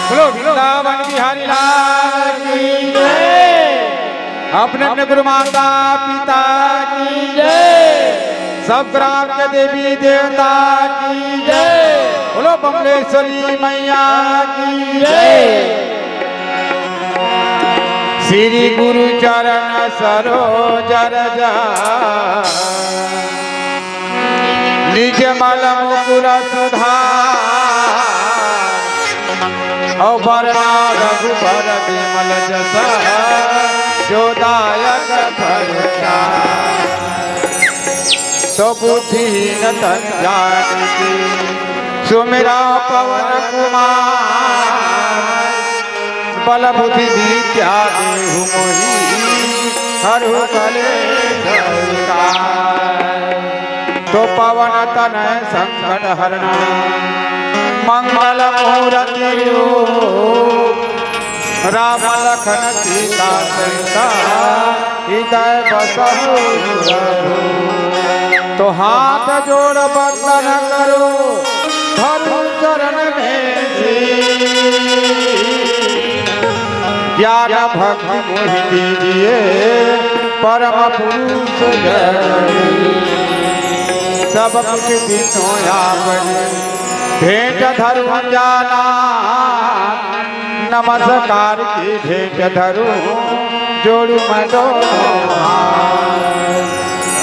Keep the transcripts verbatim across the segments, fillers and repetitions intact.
बोलो वृंदावन बिहारी लाल की जय। अपने अपने गुरु माता पिता की जय। सब ग्राम के देवी देवता की जय। बोलो बमलेश्वरी मैया की जय। श्री गुरु चरण सरोज रज, निज मल मुकुर सुधार। अउ वरना रघुबर विमल जस, जो दायक फल चार। तो बुद्धिहीन तन जान के, सुमिरा पवन कुमार। बल बुद्धि विद्या देहु मोहि, हरहु कलेश विकार। तो पवन तनय संकट हरना, मंगल मूरति रूप। राम लखन सीता सहिता, हृदय बसहु रघुबर। तो हाथ जोड़ बंदन करो, धरो चरण में शीश। ज्ञान भक्ति मोहि दीजिए, परम पुरुष जगदीश। सब कुछ दीन्हों आपने, भेंट धरूं जाना, नमस्कार की भेंट धरूं, जोड़ूं मैं दोनों हाथ।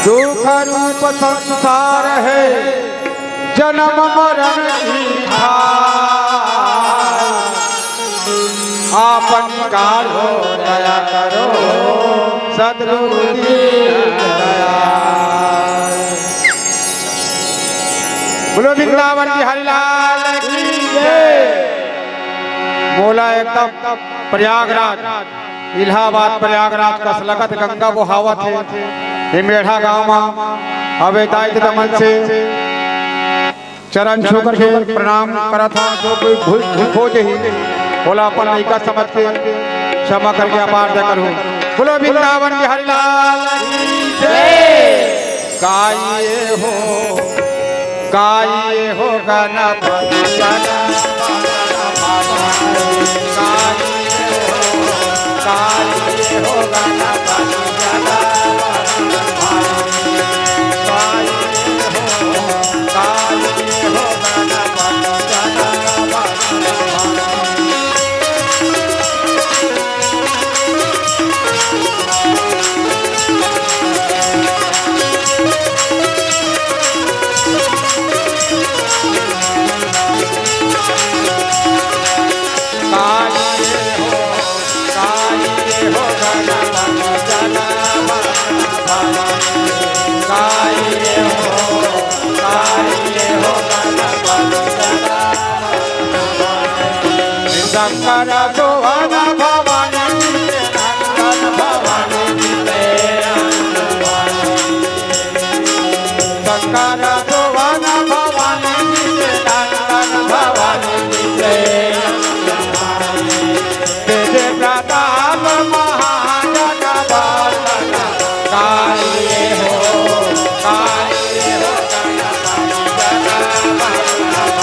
दुख रूप संसार है, जन्म मरण की धार। आप निकालो दया करो, सतगुरु दीन दयाल। बोलो वृंदावन बिहारी लाल की जय। मोला एकदम प्रयागराज, इलाहाबाद प्रयागराज कस लगत गंगा बोहावत हे। ये मेढ़ा गांव मा अबे दाई ददा मन से चरण छू करके प्रणाम करत हंव। जो कोई भूल चूक हो जही, ओला अपन लइका समझ के क्षमा करके अपार दया करहू। बोलो वृंदावन बिहारी लाल की जय। गाइए हो, गाइए हो गणपति, गणपति, गाइए हो, गाइए हो गणपति, गणपति, गाइए हो, गाइए हो गणपति, गणपति। शंकर सुवन भवानी नंदन भवानी। शंकर सुवन भवानी नंदन भवानी। तेज प्रताप महाजन वंदन। गाइए हो, गाइए हो गणपति, गणपति।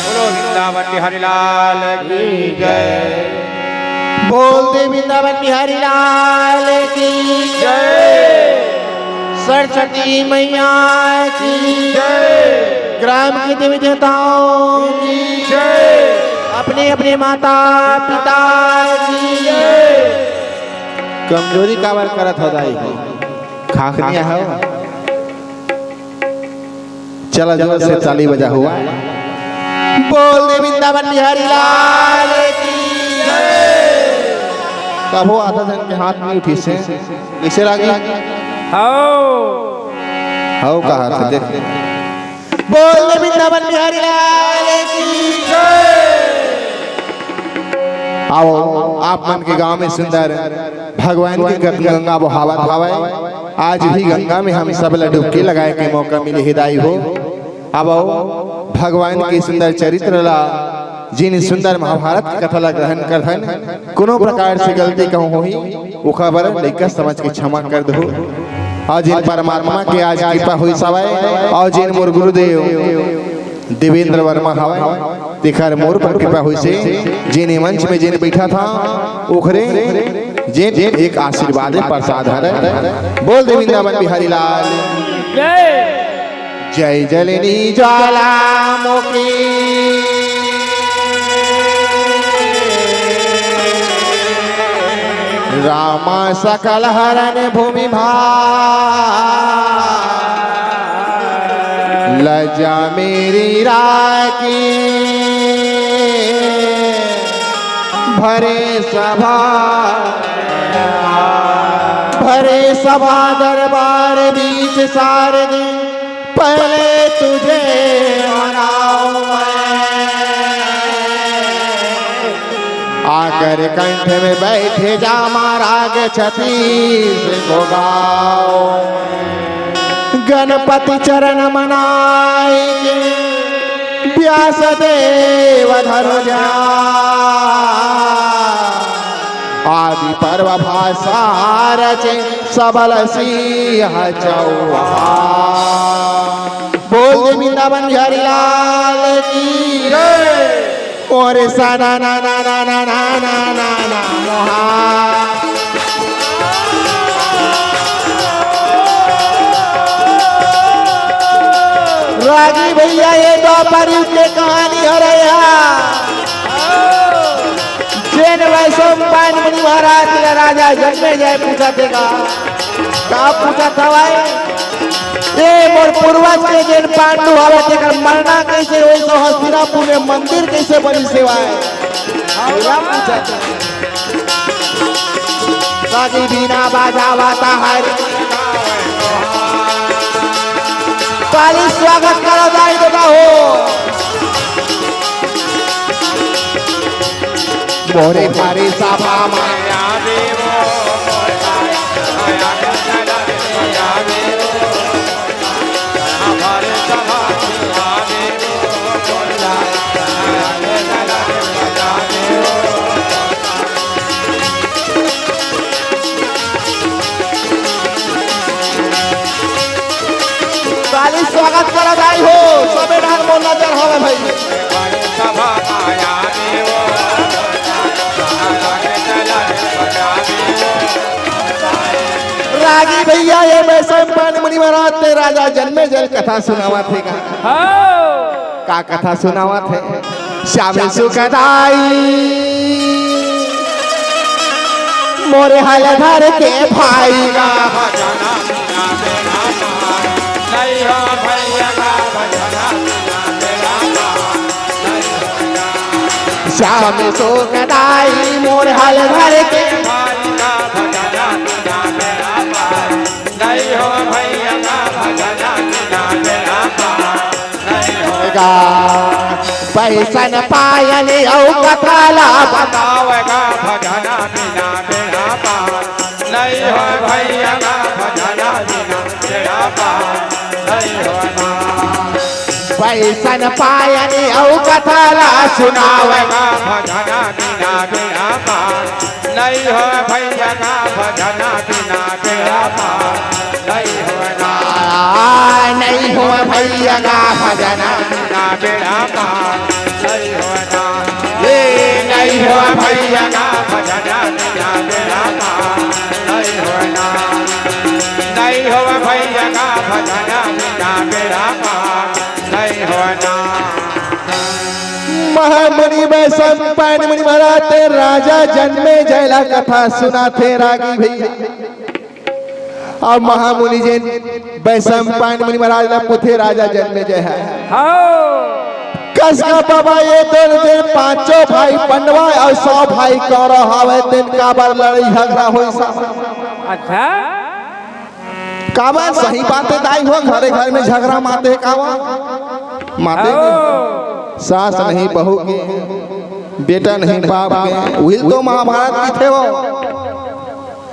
बोलो वृंदावन बिहारी लाल की जय। बोल दे वृंदावन बिहारी लाल की जय। सरस्वती मैया की जय। ग्राम के देवी देवताओं की जय। अपने अपने माता पिता की जय। कमजोरी काबर करत हो दाई? खाखनिया हो। चला जोर से ताली बजा हुआ। बोल दे वृंदावन बिहारी लाल की जय। कभो आधा जन के हाथ नहीं उठी से, इसे लागी। हाओ। हाओ कहा थे देख। बोल दे वृंदावन बिहारी लाल की जय। आओ, आप मन के गांव में सुंदर भगवान के गंगा बहावत हवय। आज भी गंगा में हम सब ला डुबकी लगाए के मौका मिले हे दाई हो। अब आओ, भगवान के सुंदर चरित्र ला, जिन सुंदर महाभारत के कथा ला ग्रहण करथन, कोनो प्रकार से गलती कहूँ होही, ओखर बर लइका समझ के क्षमा कर दहू। और जिन परमात्मा के आज कृपा होइस हवय, और जिन मोर गुरुदेव देवेंद्र वर्मा हवय, तेखर मोर पर कृपा होइसे, जेन ए मंच में जेन बैठा था, ओखरे जेन एक आशीर्वाद प्रसाद हरे। बोल दे वृंदावन बिहारी लाल। जय। जय जलनी ज्वालामुखी, राम सकल हरन भूमि भार। लज्जा मेरी राखी भरे सभा, भरे सभा दरबार बीच सारद, पहले तुझे मनाऊं मैं। आकर कंठ में बैठे जा माँ राग छत्तीस को गाओ। गणपति चरण मनाई के व्यास देव धरो ध्यान। आदि पर्व भाषा रचे सबल सिंह चौहान। बोल दे वृंदावन बिहारी लाल की जय। ओरे सा ना ना ना ना ना ना ना ना ना मोहा। रागी भैया, ये द्वापर युग के कहानी हरे हा। जेन वैशंपायन मुनि महाराज ला राजा जनमेजय पूछत हे का, का पूछत हवय? ए मोर पूर्वज के जेन पांडु हवय, तेकर मरना कइसे होइस अउ हस्तिनापुर में मंदिर कइसे बनिस हवय? पूरा पूछत हे। रागी बीना बजावत हरे। ताली स्वागत करो दाई ददा हो। मोरे भारी सभा माया देवो। ताली स्वागत करो दाई हो, सबे डाल मोर नजर हवे भाई। रागी भैया, ये वैशंपायन मुनि महाराज ते राजा जनमेजय कथा सुनावत हे का? हाँ। का कथा सुनावत हे? श्याम सुखदाई मोरे हलधर के भाई। का भजना बिना मेरा मान, नहीं हो भैया का भजना बिना मेरा मान, नहीं हो भैया चाम सुखदाई मोर हल धर के। भाई का भजना बिना बेड़ा पार, नहीं हो भैया का भजना बिना बेड़ा पार, नहीं हो। गा, पैसन पायन अउ कथा ला बतावगा भजना बिना बेड़ा पार, नहीं हो भैया का भजना बिना बेड़ा पार, नहीं हो ना। पैसन पायन अउ कथा ला सुनावगा भजना बिना बेड़ा पार, नहीं हो भैया का भजना बिना बेड़ा पार, नहीं हो ना। आ, नहीं हो भैया का भजना बिना बेड़ा पार, नहीं हो ना। ए, नहीं हो भैया का भजना बिना बेड़ा पार, नहीं हो ना। नहीं हो भैया का भजना बिना बेड़ा पार, नहीं हो ना। महामुनि वैशंपायन मुनि महाराज तेन राजा जनमेजय ला कथा सुनाथे रागी भैया। अब महामुनि जेन वैशंपायन मुनि महाराज ला पूछे राजा जनमेजय ह। हाँ। कस का बाबा ये दोनों जेन पांचों भाई पंडवा अउ सौ भाई कौरव हावय तेन काबर लड़ई झगड़ा होइस? अच्छा। काबर सही बात हे दाई हो, घरे घर में झगड़ा माते काबर? माते हाँ। सास नहीं बहू के, बेटा नहीं बाप के, उही तो महाभारत कथे हो।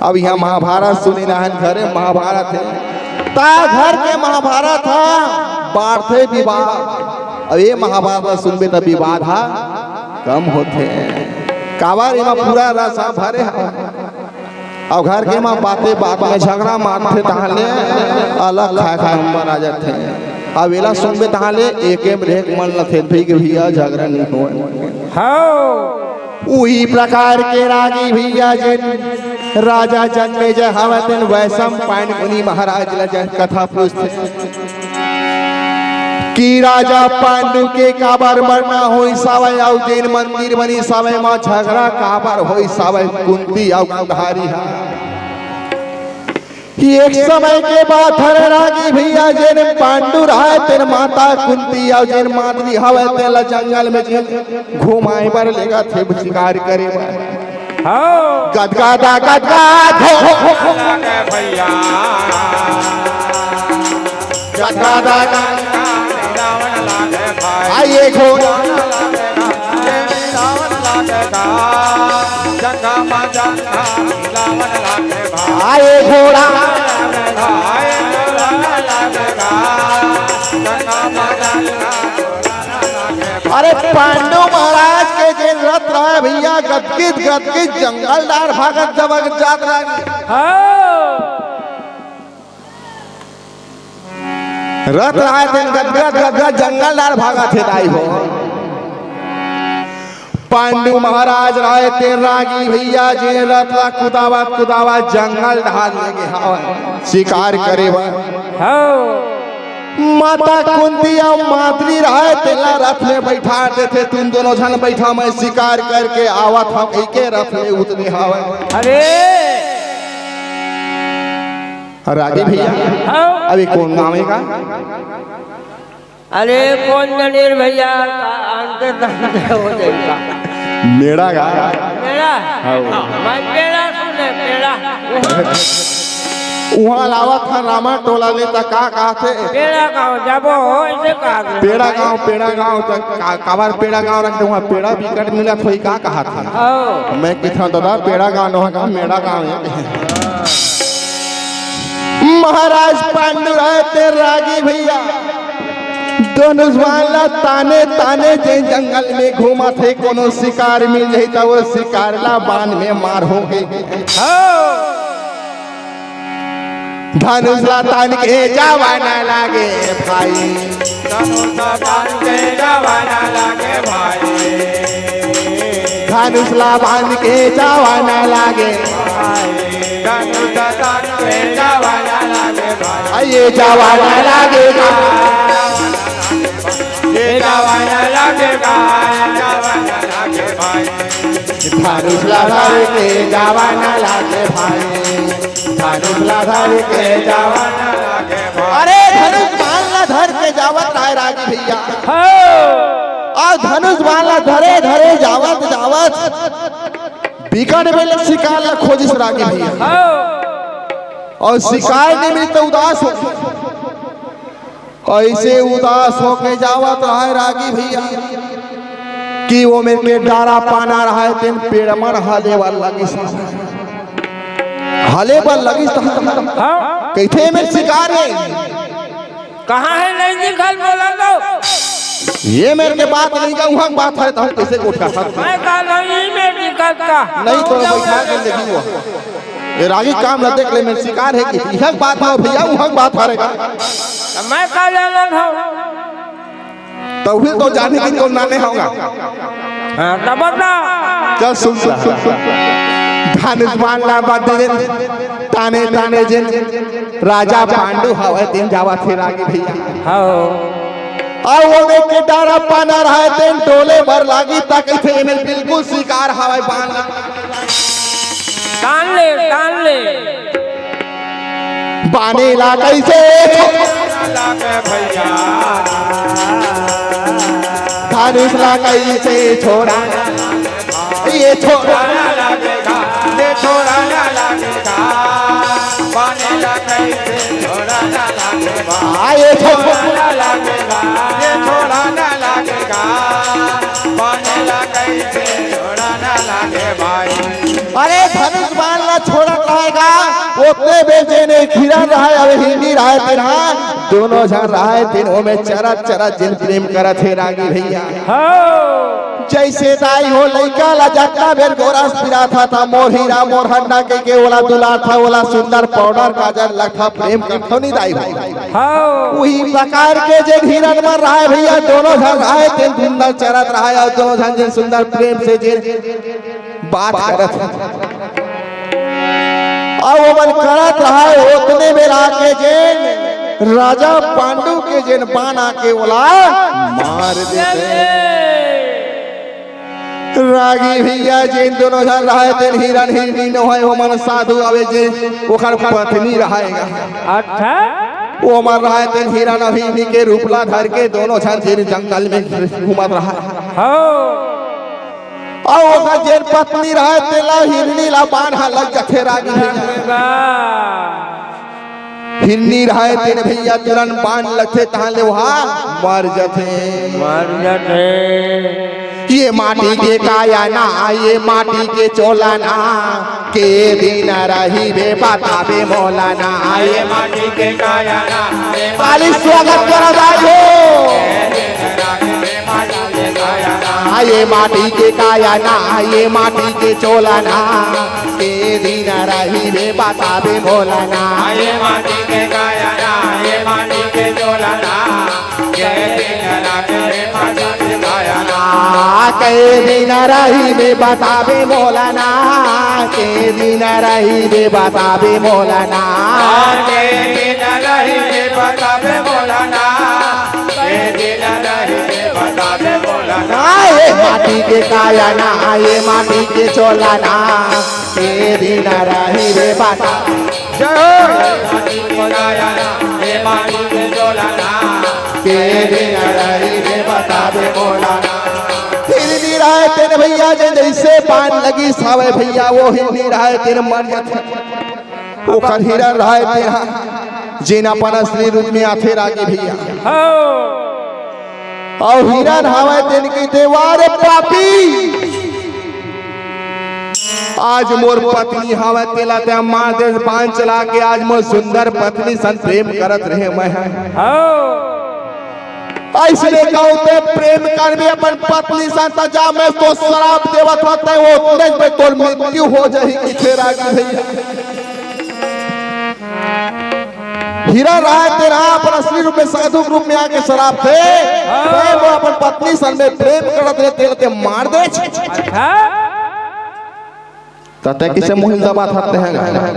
अब इहाँ महाभारत सुने रहन, घरे महाभारत हे, त घर के महाभारत ह, बाढ़थे विवाद। अब ये महाभारत सुनबे त विवाद ह कम होथे। काबर एमा पूरा रस ह भरे हवय। अउ घर के म बाते बात में झगड़ा मारथे, तहाँ ले अलग खाए खाए म बना जाथे। अब एला सुनबे तहाँ ले एके म रेख मन ल थेथबे के भैया झगड़ा नहीं होवय। हाँ। उही प्रकार के रागी भैया जेन राजा जनमेजय हवय तेन वैशंपायन मुनि महाराज ल जेन कथा पूछथे कि राजा पांडु के काबर मरना होइस हवय अउ जेन मंदिर बनिस हवय म झगड़ा काबर होइस हवय कुंती अउ गांधारी ह। कि एक समय के बात हरे रागी भैया, जेन पांडु रहय तेन माता कुंती अउ जेन माद्री हवय तेला जंगल में जेन घुमाए बर लेगथे शिकार करे बर। हाँ। गदगदा गदगद हो, हो, हो, हो। लागे भैया। गदगदा गदगद। रावण लागे भाई। आइए घोड़ा। रावण लागे भाई। जंगा मा जंगा। रावण लागे भाई। आइए घोड़ा। भाई रावण लागे भाई। जंगा मा जंगा। अरे पांडु महाराज के जेन रथ रहय भैया, गदगिद गदगिद जंगल डार भागत जबरदस्त जात रहय। हाँ। रथ रहय तेन गदगद गदगद जंगल डार भागत हे दाई हो। पांडु महाराज रहय तेन रागी भैया जेन रथ ला कुदावत कुदावत जंगल डार ले गे हवय शिकार करे बर। हाँ। माता कुंती अउ माद्री रहय, तेला रथ में बइठा देथे, तुम दोनों झन बइठा, मैं शिकार करके आवत हंव, कहिके रथ में उतरे हवय। अरे! अउ रागी भैया, हाँ। अभी कोन गाँव हे का? अरे कोन जनी रे भैया, का अंते तंते हो जाई का? मेड़ा का? मेड़ा? हाँ। मैं पेड़ा सुने, पेड़ा। उहाँ लावत हन रामा टोला ले त का कहथे? पेड़ा गाँव जाबो, अइसे कहा थे। पेड़ा गाँव, पेड़ा गाँव, त का, काबर पेड़ा गाँव रखथे? उहाँ पेड़ा बिकट मिलत होही का कहत हन? हाँ। मैं कहिथंव दादा, पेड़ा गाँव नोहय का, मेड़ा गाँव हे। महाराज पांडु रहय तेन रागी भैया, धनुष बाण ला ताने ताने जे जंगल में घूमत हे, कोनो शिकार मिल जाही त ओ शिकार ला बाण में मार होगे। हाँ। धनुष ला तान के जावा न लागे भाई। धनुष ला तान के जावा न लागे भाई। धनुष ला बांध के जावा न लागे। धनुष ला तान के जावा न लागे भाई। ये जावा न लागे भाई। ये जावा न लागे भाई, जावा न लागे भाई। धनुष ला धर के जावा न लागे भाई। धनुष ला धर के जावा न लागे भाई। अरे धनुष बाण ला धर के जावत रहय रागी भैया। हाँ। अउ धनुष बाण ला धरे धरे जावत जावत बिकट बेर ले शिकार ला खोजिस रागी भैया। हाँ। अउ शिकार नइ मिलिस त उदास हो, अइसे उदास होके जावत रहय रागी भैया कि ओ मेर के डारा पाना रहय तेन पेड़ मन हले बर लगिस। हले बर लगिस त हाँ। कहिथे ए मेर शिकार हे। कहाँ हे? नइ दिखत मोला तो। ए मेर के बात नइ का, उहाँ के बात हरे, त हम कइसे गोठियाथन? मैं कहत हँव, ए मेर दिखत का? नइ तो बैठा के देखी हुआ। ए रागी काम ला देख ले, ए मेर शिकार हे कि इहाँ के बात हे भैया, उहाँ के बात हरे का? त मैं का जानत हँव? तभे तो जाने कि कोन नाने होगा। हाँ, तब बता। चल सुन, सुन, सुन, सुन। धनुष बाण ला बदले ताने ताने जेन राजा पांडु हवय तेन जावत हे रागी भैया। हाँ। अउ ओ मेर के डारा पाना रहय तेन डोले बर लागिस त कहिथे ए मेर बिल्कुल शिकार हवय बाण ला। तान ले, तान ले। बाने ला कइसे छो-, लागे भैया। धनुष ला कइसे छोड़ा? ये छोड़ा। ये छोड़ा ना लगेगा। बाने ला कइसे छोड़ा ना लगेगा। आ, ये छोड़ा। छोड़ा ना लगेगा। ये छोड़ा ना लगेगा। बाने ला कइसे छोड़ा ना लगे भाई। अरे धनुष बाण ला छोड़त रहय गा, ओतने बेर जेन एक हिरन रहय, अउ हिरनी रहय तेन हा, दूनों झन रहय तेन ओमे चरत चरत जेन प्रेम करत हे रागी भैया। हाँ। जइसे दाई हो लइका ला जतना बेर गोरस पिराथस त मोर हीरा मोर हन्ना कहिके ओला दुलारथस, ओला सुंदर पाउडर काजर लगथस, प्रेम करथस नी दाई हो। हाँ। उही प्रकार के जेन हिरन मन रहय भैया, दूनों झन रहय तेन सुंदर चरत रहय अउ दूनों झन जेन सुंदर प्रेम से जेन बात करत हे। अउ ओमन करत रहय, ओतने बेर आके जेन राजा पांडु के जेन बाण आके ओला मार देथे। रागी भैया जेन दूनों झन रहय तेन हिरन हिरनी नोहय, ओमन साधु हवय जे ओकर पत्नी रहय। अच्छा। ओमन रहय तेन हिरन अउ हिरनी के रूप ला धर के दूनों झन जेन जंगल में घूमत रहय। हाँ। अउ ओकर जेन पत्नी रहय, तेला हिरनी ला बाण ह लग जथे रागी भैया। हिरनी रहय तेन भैया तुरंत बाण लगथे, तहाँ ले ओहा मर जथे। मर जथे। ये माटी के काया ना, ये माटी के चोला ना, के दिन रहिबे बताबे मोला ना। ये माटी के काया ना, ये मालिक स्वागत करो दाई हो। आ ये माटी के काया ना, ये माटी के चोला ना, के दिन रहिबे बताबे मोला ना। ये माटी के काया ना, ये माटी के चोला ना, के दिन रहिबे बताबे काया ना। आ, के दिन रहिबे बताबे मोला ना, के दिन रहिबे बताबे मोला ना। आ, के दिन रहिबे बताबे मोला ना। ना, ये माटी के काया ना, ये माटी के चोला ना, के दिन रहिबे बता। जय हो। के दिन रहिबे बताबे मोला ना। हिरनी रहय तेन भैया जेन जइसे बाण लगिस हवय भैया, ओ हिरनी रहय तेन मर जथे। ओकर हिरन रहय तेन ह, जेन अपन असली रूप में आथे रागी भैया। हाँ। अउ हिरन हवय तेन कहिथे, "वाह रे पापी, आज मोर पत्नी हवय तेला तैं मार दे, बाण चला के आज मोर सुंदर पत्नी सन प्रेम करत रहे मैं ह।" हाँ। अइसने कहूं तैं प्रेम करबे अपन पत्नी सन त जा मैं तो श्राप देवत हंव, तैं ओतने में तोर मृत्यु हो जाही कहिथे रागी भैया। हिरन रहय तेन ह अपन असली रूप में साधु के रूप में आके श्राप दे, हाँ। तैं वो अपन पत्नी सन में प्रेम करत रहे तेला तैं मार दे। हाँ। त तैं कइसे मोहिल दबाथस तैं ह?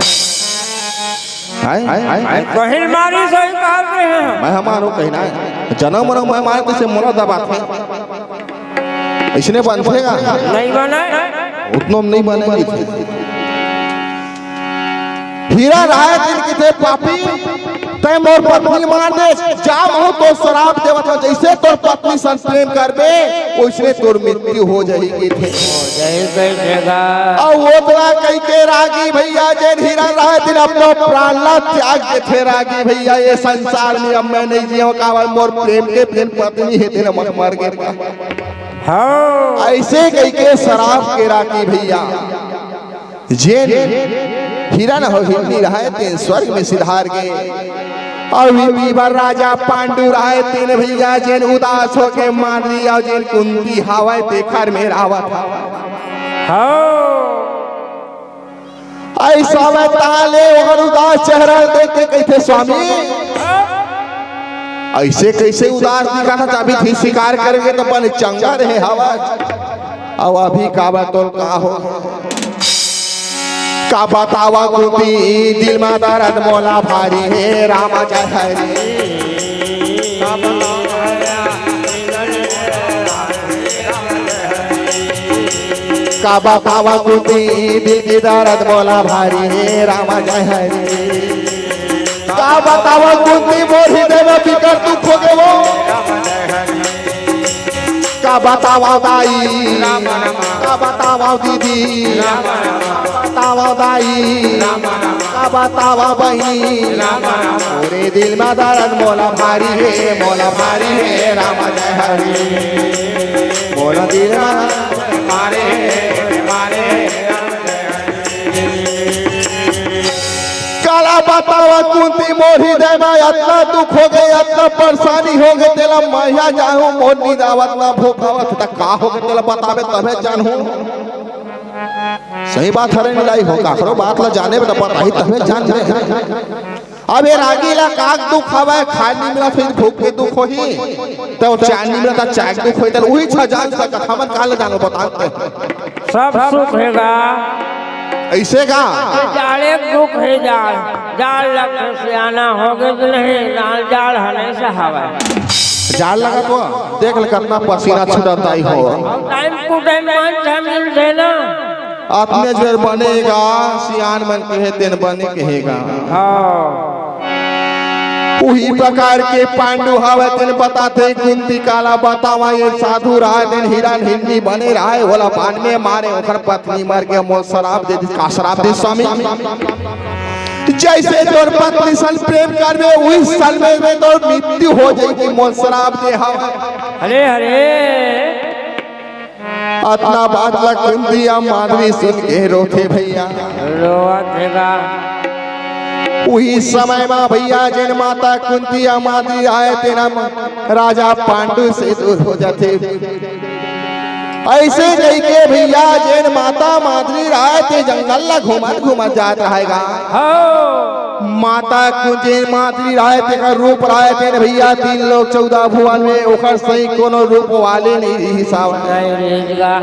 हाय? हाय? बहिन मारी सही कहत रहे हैं। मैं ह मारो कहीं ना। जनम मरम मैं मारे कइसे मोला दबाथे? अइसने बनथे गा? नइ बने। उतनो म नइ बने। हिरन रहय तेन कहिथे पापी। तैं मोर पत्नी मार दे, जा महूं तोर श्राप देवत हंव, जइसे तोर पत्नी संग प्रेम करबे, वइसने तोर मृत्यु हो जाही कहिथे। जय जय जयगा। अउ ओतरा कहिके रागी भइया जेन हिरन रहय, तेन अपनो प्राण ला त्याग देथे। रागी भइया, ये संसार में अब मैं नइ जियंव, काबर मोर प्रेम के जेन पत्नी हे, तेन मर, मर गे। हाँ। अइसे कहिके श्राप के रागी भइया जेन हिरन अउ हिरनी रहय, तेन स्वर्ग में सिधार गे। अउ इही बर राजा पांडु रहय, तेन भइया जेन उदास होके मांदरी अउ जेन कुंती हावय, तेखर मेर आवत हवय। हाँ। अइसा में ताले ओकर उदास चेहरा देख के कहिथे, "स्वामी, अइसे कइसे उदास दिखत हस? अभी ठीक शिकार करे गे त बने चंगा रहे हवस, अउ अभी काबर तोर का हो?" का बतावंव कुंती, दिल मा दरद मोला भारी हे, राम जय हरि। का बतावंव कुंती, दिल के दरद मोला भारी हे, राम जय हरि। का बतावंव कुंती, मोर हृदय में बिकट दुख होगे वो। का बतावंव दाई, का बतावंव दीदी, का बतावंव दाई, का बतावंव बहिनी, मोरे दिल मा दरद मोला भारी हे, मोला भारी हे, राम जय हरि। मोला दिल मा मारे, मारे। काला बतावंव कुंती, मोर हृदय मा अतना दुख होगे, अतना परेशानी होगे, तेला मया जाहूं, मोर नींद आवत ना, भूख आवत, त का होगे तेला बताबे तभे जानहूं। सही बात हरे निराई हो, काकरो बात ला जाने में त बताही तभे जान ले। अब ये रागी ला का दुख हवय, खाय नइ मिलत हे, भूख के दुख होही, त चाय नइ मिलत हे, चाय के दुख होही, त उही झन जान सकत, हमन काला जानबो, बता तैं। सब सुख हे गा। अइसे गा? जाड़े के दुख हे, जाड़। जाड़ लगथे, सियाना होगे त नहीं, जाड़ हमेशा हवय। जाड़ लगत हो, देख ले कतना पसीना छूटत दाई हो। Time to time पाँच छह मिलथे ना। अतने जोर बने गा, सियान मन कहे तेन बने कहे गा। हाँ। उही प्रकार के पांडु हवय तेन बताथे, कुंती काला बतावंव, ये साधु रहय तेन हिरन हिरनी बने रहय, ओला बाण में मारे, ओकर पत्नी मर गे, मोला श्राप दे दिस। का श्राप दिस स्वामी? जइसे तोर पत्नी संग प्रेम करबे, उही क्षण में तोर मृत्यु हो जाही, मोला श्राप दे हवय। अरे, अरे। अतना बात ला कुंती अउ मांदरी सुन के रोथे भइया। रोवत हे गा। उही समय मा भइया जेन माता कुंती अउ मांदरी रहय तेन राजा पांडु से दूर हो जाथे। अइसे कहिके भइया जेन माता मांदरी रहय ते जंगल ला घूमत घूमत जात रहय गा। हाँ। माता कुंती मांदरी रहय, तेकर रूप रहय तेन भइया तीन लोक चौदह भुवन में ओकर सही कोनो रूप वाले नइ रिहिस हावय। नहीं रिहिस गा।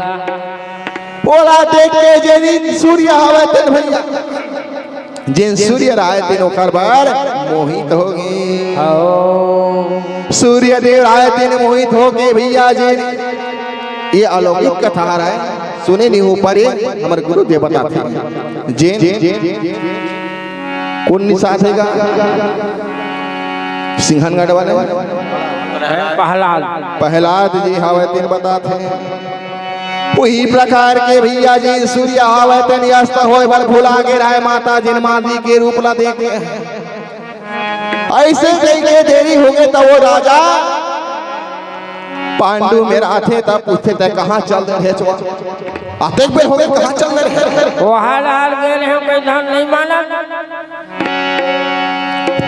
ओला देख के जेन सूर्य हवय तेन भइया, जेन सूर्य रहय तेन ओकर बर मोहित होगे। हाँ। सूर्य देव रहय तेन मोहित होगे भइया जेन ये अलौकिक कथा हरय, सुने नइ हो परे, हमर गुरुदेव बताथे। जेन, कोन निषाद हे गा? सिंहनगढ़ वाले? प्रहलाद। प्रहलाद जी हवय, तेन बताथे। उही प्रकार के भइया जेन सूर्य हवय, तेन अस्त होय बर भुला गे रहय, माता जेन मांदरी के रूप ला देख के। अइसे कहिके देरी होगे त वो राजा पांडु मेर आथे त पूछथे, "तैं कहाँ चल दे रहे छो?" अतेक बेर होगे, कहाँ चल दे रहे? ओहा लाल गे रहे, कोई धन नहीं माना।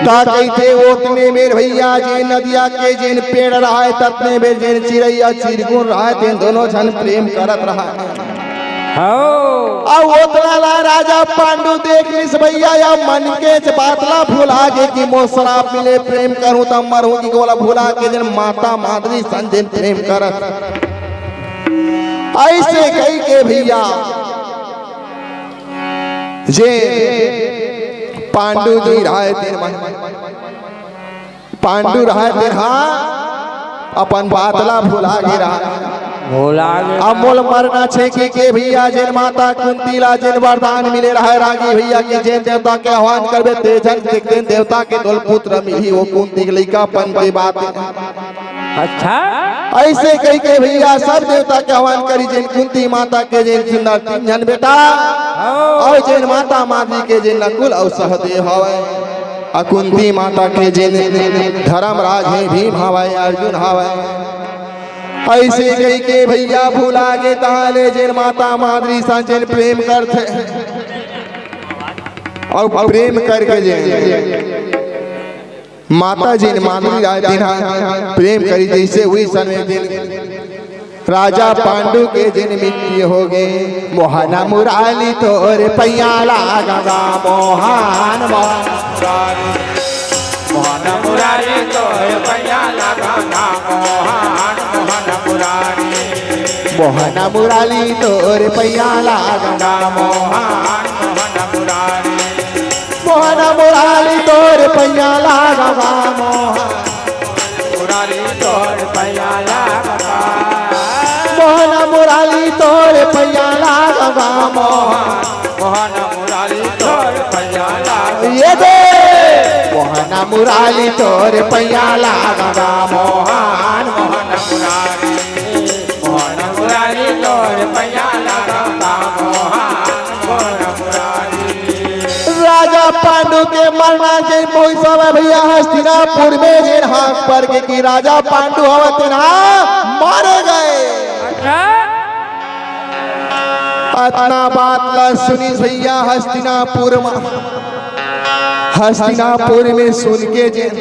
त कहिथे, ओतने मेर भइया जेन नदिया के जेन पेड़ रहय, ततने मेर जेन चिरई चिरगुन रहय, तेन दोनों झन प्रेम करत रहय। हाँ। अउ ओतरा ला राजा पांडु देख लिस भइया, या मन के बात ला भुला गे कि मोर श्राप मिले, प्रेम करूं त मरहूं, कि ओला भुला के जेन माता मांदरी संग जेन प्रेम करत। अइसे कहिके भइया जेन पांडु जी रहय तेन मन पांडु रहय तेन हा अपन बात ला भुला गे रहय। भुला गे। अब मोला मरना छेके के भैया, जेन माता कुंती ला जेन वरदान मिले रहय रागी भैया कि जेन देवता के आह्वान करबे ते झन, तेन देवता के तोल पुत्र मिलही, वो कुंती के लइकापन के बात। अच्छा। अइसे कहिके भैया सब देवता के आह्वान करिस, जेन कुंती माता के जेन सुंदर तीन झन बेटा, हाँ। अउ जेन माता माद्री के जेन नकुल अउ सहदेव हवय, अउ कुंती माता के जेन धर्मराज हे, भीम हवय, अर्जुन हवय। अइसे कहिके भैया भुला गे, तहाँ ले जेन माता माद्री सन जेन प्रेम करथे, अउ प्रेम करके जेन माता जेन माद्री राय तेन हा प्रेम करिस, जइसे उही समे दिन राजा पांडु के जेन मृत्यु होगे। मोहन मुरारी तोर पैया लागंव गा, मोहन, मोहन मुरारी। मोहन मुरारी तोर पैया लागंव गा, मोहन, मोहन मुरारी। मोहन मुरारी तोर पैया लागंव गा, मोहन, मोहन मुरारी। मोहन मुरारी तोर पैया लागंव गा, मोहन मुरारी तोर पैया लागंव गा। मोहन मुरारी तोर पैया लागंव गा, मोहन, मोहन मुरारी तोर पैया लागंव गा। ये दे। मोहन मुरारी तोर पैया लागंव गा, मोहन, मोहन मुरारी। मोहन मुरारी तोर पैया लागंव गा, मोहन, मोहन मुरारी। राजा पांडु के मरना के मौसम हे भैया, हस्तिनापुर में जेन हाथ पर के कि राजा पांडु हवय तेन हा मारे गे। अच्छा। अतना बात ला सुनिस भैया हस्तिनापुर में, हस्तिनापुर में सुन के जेन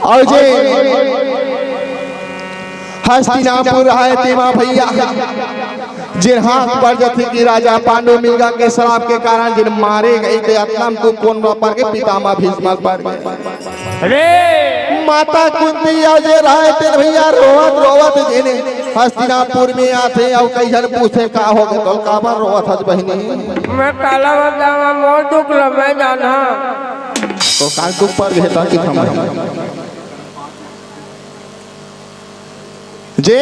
अउ जे हस्तिनापुर हे तेमा भैया, जेन हाथ पर जथे कि राजा पांडु मृगा के श्राप के कारण जेन मारे गे, ते अतना म दुख कोन म पर गे, पितामह भीष्म पर गे। अरे! माता कुंती अउ जे रहय तेन भैया रोवत रोवत जेने हस्तिनापुर में आथे अउ कई झन पूछथे का होगे तोला काबर रोवत हस बहिनी? मैं काला बतावंव मोर दुख ल मैं जानहूं। तो का दुख पर गे ता कि हम जे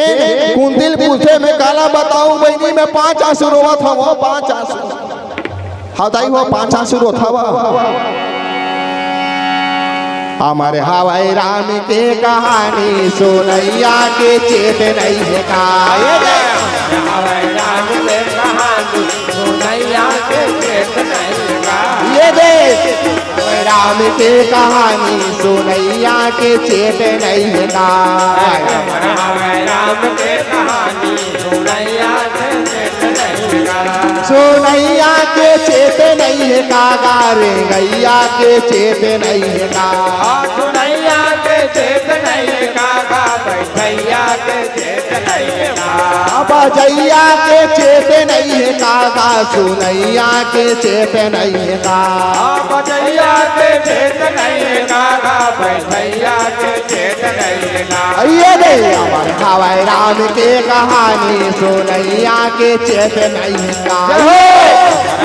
कुंती ल पूछथे, मैं काला बतावंव बहिनी, मैं पांच आंसू रोवत हवंव, पांच आंसू। हव दाई हो, पांच आंसू रोवत हवंव। अमर हवय राम के कहानी, सुनइया के चेत नइ हे का? ये दे। अमर हवय राम के कहानी, सुनइया के चेत नइ हे का? ये दे। राम के कहानी सुनइया के चेत नइ हे का? राम के कहानी सुनइया के चेत नइ हे का? सुनइया के चेत नइ हे का गा? रेंगइया के चेत नइ हे का? हाँ, सुनइया के चेत नइ हे का गा? बइठइया के चेत नइ हे का? बजइया के चेत नइ हे का गा? सुनइया के चेत नइ हे का? बजइया के चेत नइ हे का गा? बइठइया के चेत नइ हे का? ये दे, अमर हवय राम के कहानी, सुनइया के चेत नइ हे का? जय हो।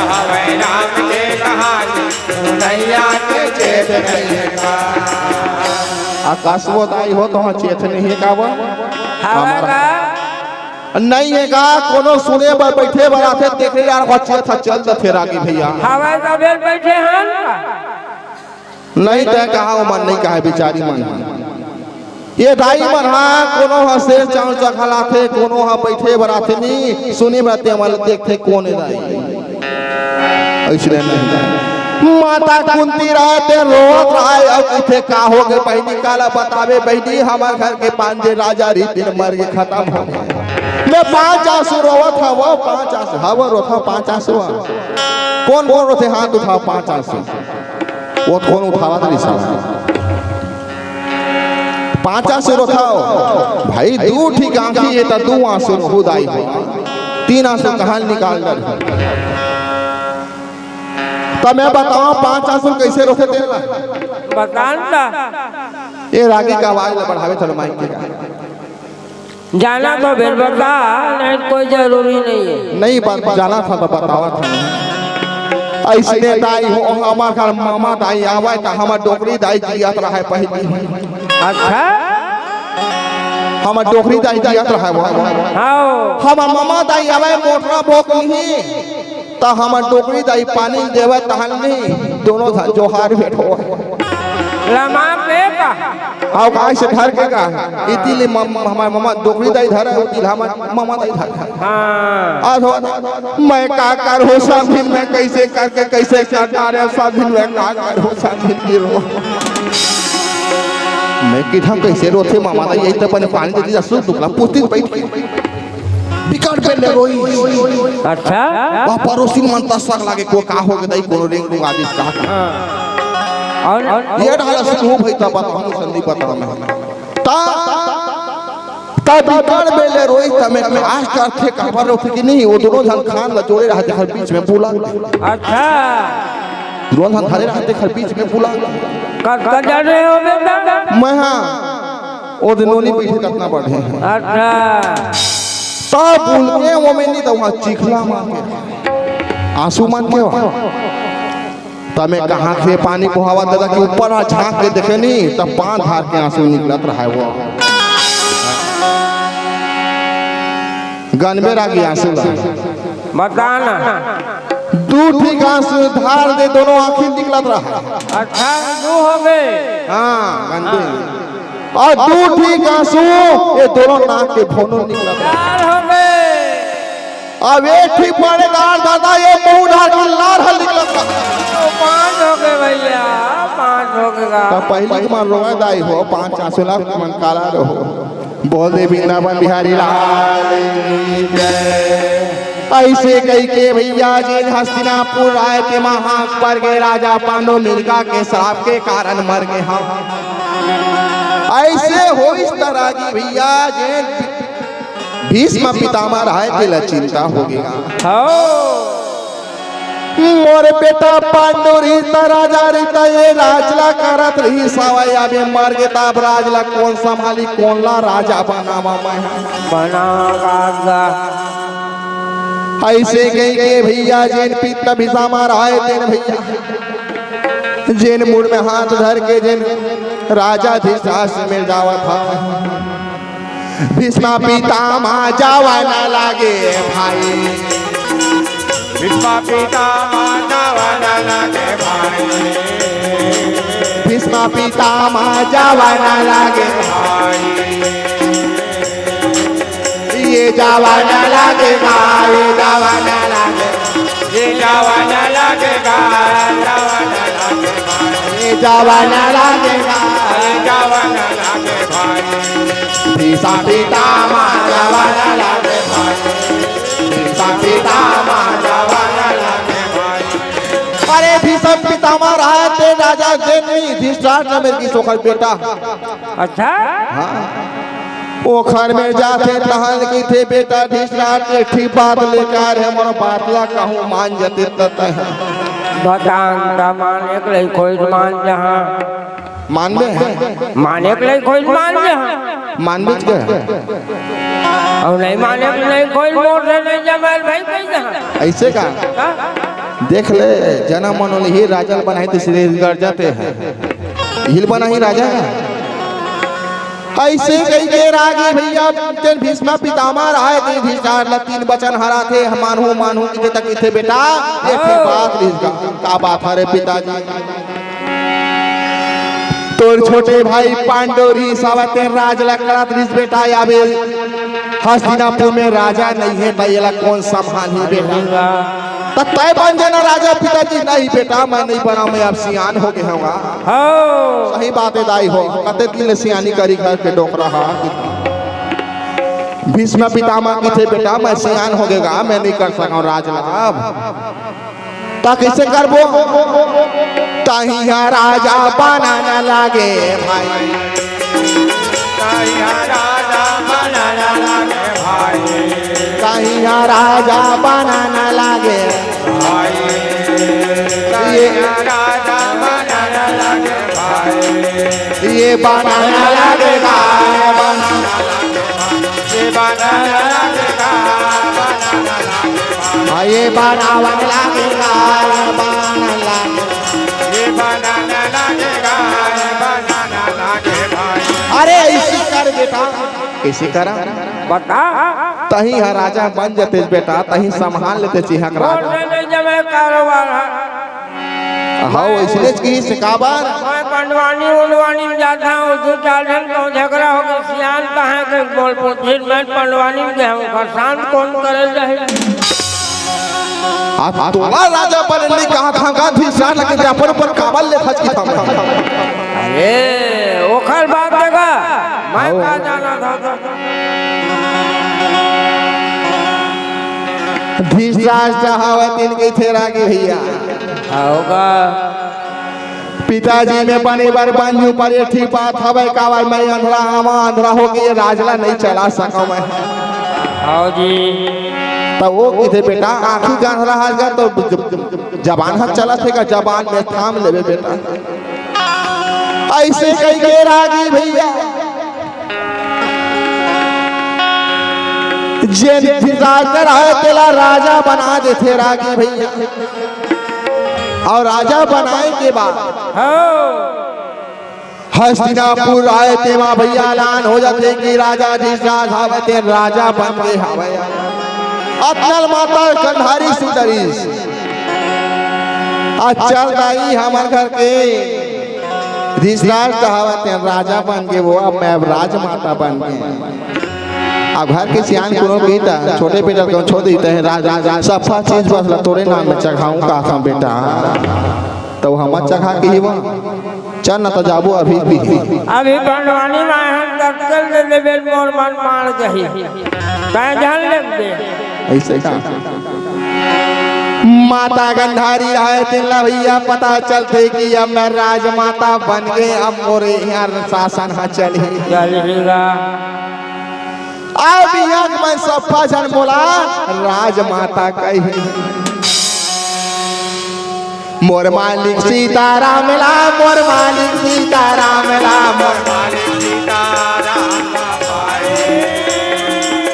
अमर हवय राम के कहानी, सुनइया के चेत नइ हे का? आकाशवो दाई हो, तोहा चेत नइ हे का वो? हवय अमर का? नइ हे का? कोनो सुने बर बइठे बर आथे, तेकरे यार वो चेत ह चल जथे रागी भैया। हवय का बेल बइठे हन? नइ तैं कहा, ओमन नइ कहा, बिचारी मन। ये दाई मन हा, कोनो ह सेर चाउर चघा लाथे, कोनो ह बइठे बर आथे, नी सुने बर ते मन देखथे, कोन ए दाई? अइसने नहीं। माता कुंती रहय ते रोवत रहय, अउ कहिथे, का होगे बहिनी, काला बताबे बहिनी, हमर घर के पांच झन राजा रिहिन, मर गे, खतम होगे। मैं पांच आंसू रोवत हवंव, पांच आंसू, हव रोथंव पांच आंसू। कोन कोन रोथे, हाथ उठाव, पांच आंसू। वो कोन उठावत नइ साला। पांच आंसू रोथंव भाई, दू ठीक आंखी हे त दू आंसू रोहू दाई हो, तीन आंसू कहां निकाल डर। त मैं बतावंव पांच आंसू कइसे रोथे तेला। बता न ता। ए रागी के आवाज ला बढ़ावे थोड़ा माइक के। जाना तो बेल बता, नहीं कोई जरूरी नहीं है। नहीं बात जाना था तो बतावा था। ऐसने दाई हो, हमार घर मामा दाई आवे त हमर डोकरी दाई जियत रहे पहली। अच्छा। हमर डोकरी दाई जियत रहे वो। हाँ। हमर मामा दाई आवे मोटरा बोक नहीं। त हमर डोकरी दाई पानी देवे तहन नहीं, दोनों झन जोहार भेंट होवे। लमा के का? अउ का से धर के का? इति ले मम-, हमर ममा डोकरी दाई धरे, उति ले हमर ममा दाई धरे। हाँ। अउ हो, मैं का करहूँ सब दिन, मैं कैसे करके, कैसे करना रे सब दिन, मैं का करहूँ सब दिन की रो। मैं किधम कैसे रोथे ममा दाई, यही तो अपन पानी देती जा, सुख दुखला, पुस्तिक बैठ के। बिकट बेर ले रोई। अच्छा। वह पड़ोसी मन त शक लागे, को का होगे दाई, कोनो रेंग रूंग आदिस का। हाँ। और? ये डाला सुनहूँ भाई, तब बताऊँ, संदी बताऊँ मैं। ता, ता बिकट बेर ले रोई, त मैं खास करथे, काबर रोथे कि नहीं, वो दोनों झन खान ला जोड़े रहते, हर बीच में बुला। अच्छा। दोनों झन धरे रहते, हर बीच में बुला। कब, कब जा रहे हो बेटा? मैं हाँ। ओ दिन नोनी पीछे कतना बढ़े। अच्छा। तब बोल के वो में नहीं तो वहाँ चिखला मार के। आंसू मार के वहाँ। तब मैं कहाँ से पानी बोहावा दादा के ऊपर आ झांक के देखे नहीं, तब पाँच धार के आंसू निकलत रहा है वो। गनबे रागी आंसू ला। बता ना। दू ठीक आंसू धार दे दोनों आंखी निकलत रहा। अच्छा, दू हो गए। हाँ, गनबे। अउ दू ठीक आंसू ये दोनों नाक के भोनो निकलत रहा। चार हो गए। अब एक ठीक पड़े गार दादा, ये मुंह डाल के लार हल निकलत रहा। तो पाँच हो गए भैया, पाँच हो गए गा। तो पहली के मन रोवे दाई हो, पाँच आंसू ला मन काला रहो। बोल दे वृंदावन बिहारी लाल की जय। ऐसे कही के भैया जी हस्तिनापुर आए के महाक पर गए राजा पांडु मिर्गा के श्राप के कारण मर गए हम। ऐसे होइस त रागी भैया जे भीष्म पितामह रहे तेला चिंता हो गया। हाँ। मोर बेटा पांडु रहिस त राजा रहिस त ये राज ला करत रहिस हवय, अब ये मर गे त अब राज ला कोन संभाली, कोन ला राजा बनावा मैं? बनावा का? ऐसे कही के भैया जेन पिता पितामह रहे तेन भैया जेन मुड़ में हाथ धर के जेन राजा धृतराष्ट्र में जावत हा। भीष्म पितामह जावा न लागे भाई। भीष्म पितामह जावा न लागे भाई। भीष्म पितामह जावा न लागे भाई। ये जावा न लागे भाई, ये जावा न लागे। ये जावा न लागे भाई, जावा न लागे भाई। ये जावा न लागे भाई, जावा न लागे भाई। भीष्म पितामह जावा न लागे भाई। भीष्म पितामह जावा न लागे भाई। अरे भीष्म पितामह रहा ते राजा जेन नहीं धृतराष्ट्र में की सोखर बेटा। अच्छा। हाँ। ओखर में जाथे तहन किथे बेटा धृतराष्ट्र एक ठीक बात लेकर है मोर बात ला कहूँ मान जते तत है। बतान त माने के लई खोज मान जहाँ। मानबे? माने के लई खोज मान जहाँ। मानबे के? अउ नहीं माने के लई खोज मोर से नहीं जमल भाई कहीं जहाँ। ऐसे का? हाँ? देख ले, जनम मनोल ही राजल बनाई तो श्री गरजते हैं। हिल बना ही राजा। ऐसे कही के रागी भैया तेन भीष्म पितामह रहे ते धृतराष्ट्र ला तीन बचन हराथे, मानहूँ मानहूँ किथे तक किथे बेटा, ये फिर बात रहिस का, का बात हरे पिताजी? तोर छोटे भाई पांडु रहिस हवय तेन राज ला करत रहिस बेटा, अबे हस्तिनापुर में राजा नहीं है त एला कोन संभालही बेटा? त तय बन जाना राजा पिताजी। नहीं बेटा, मैं नहीं बना, मैं अब सियान हो गया हूँ। हाँ। सही बात है दाई हो, कते दिन ले सियानी करी घर के डोकरा हा। भीष्म पितामह किथे बेटा, मैं सियान हो गया, मैं नहीं कर सका राजलाभ। त कैसे करबो? तहिया राजा बना न लागे भाई। तहिया राजा बना न लागे भाई। तहिया राजा बना न लागे भाई। ये तहिया राजा बना न लागे भाई। ये बना न लागे भाई, बना न लागे भाई। ये ये बनावन लागेगा, ये बनान लागेगा। ये बनान लागेगा, ये बनान लागे भाई। अरे ऐसे कर बेटा, कैसे करा? बता। तहीं ह राजा बन जतेस बेटा, तहीं संभाल लेते चिहां के राजा। दे जमे कारोबार है। हव, अइसनेच किहिस काबर? मैं पंडवानी उंडवानी में जाता हूँ, दू चार झन कहूँ झगड़ा होगे, सियान कहाँ के बोल पूछिन, मैं पंडवानी में गया हूँ, ओकर शांत कोन करे जाही? आ तोला राजा बने नइ कहत हँव का, धीरज लगे अपन ऊपर काबर लेथस कि थम? अरे, ओखर बात जगह, मैं हव। का जाना था तो? धृतराष्ट्र हवय तेन कहिथे रागी भैया। हव गा। पिताजी मैं बने बर बन जूँ, पर एक ठीक बात हवय, काबर मैं अंधरा हवँ, अंधरा होके ये राज ला नइ चला सकँव मैं। हव जी। त वो कहिथे बेटा आँखी के अंधरा हस गा तो ज-, ज-, जबान ह चलत हे गा, जबान में थाम लेबे बेटा। अइसे कहिके रागी भैया जेन धृतराष्ट्र हे तेला राजा बना देथे रागी भैया। अउ राजा बनाए के बाद हव। हस्तिनापुर आए तेमा भैया ऐलान हो जाथे कि राजा धृतराष्ट्र हवय तेन राजा बन गे हवय। अतना ल माता गंधारी सुन डरिस। आ चल दाई हमर घर के धृतराष्ट्र हवय तेन राजा बन गे, वो अब मैं अब राजमाता बन गे। अब घर के सियान कोनो कहिथे छोटे बेटा ल छोड़ देते हैं राजा, सफा चीज बस ला तोरे नाम में चघाहूँ का था बेटा। त हमर चघा किही वो। चल न त जाबो अभी भी। अभी पंडवानी में हम कत्ल दे देबे मोर मन मार जाही। तैं झन लेग दे। अइसे का? माता गंधारी हे तेन ला भैया पता चलथे कि अब मैं राजमाता बन गे, अब मोर इहाँ शासन ह चलही। चलही गा। अब इहाँ के मन सफा झन मोला राजमाता कही। मोर मालिक सीताराम ला, मोर मालिक सीताराम ला, मोर मालिक सीताराम ला पाए।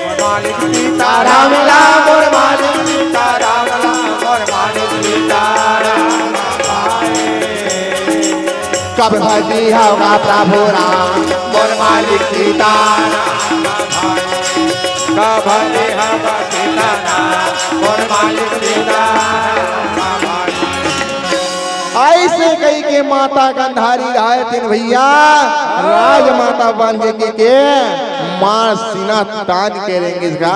मोर मालिक सीताराम ला, मोर मालिक सीताराम ला, मोर मालिक सीताराम ला पाए। कब भजी हव गा प्रभु राम, मोर मालिक सीताराम। कब भजी हव गा सीताराम, मोर मालिक सीताराम। अइसे कहिके माता गंधारी हे तेन भैया राजमाता बन गे कहिके माँ सीना तान के रेंगिस गा।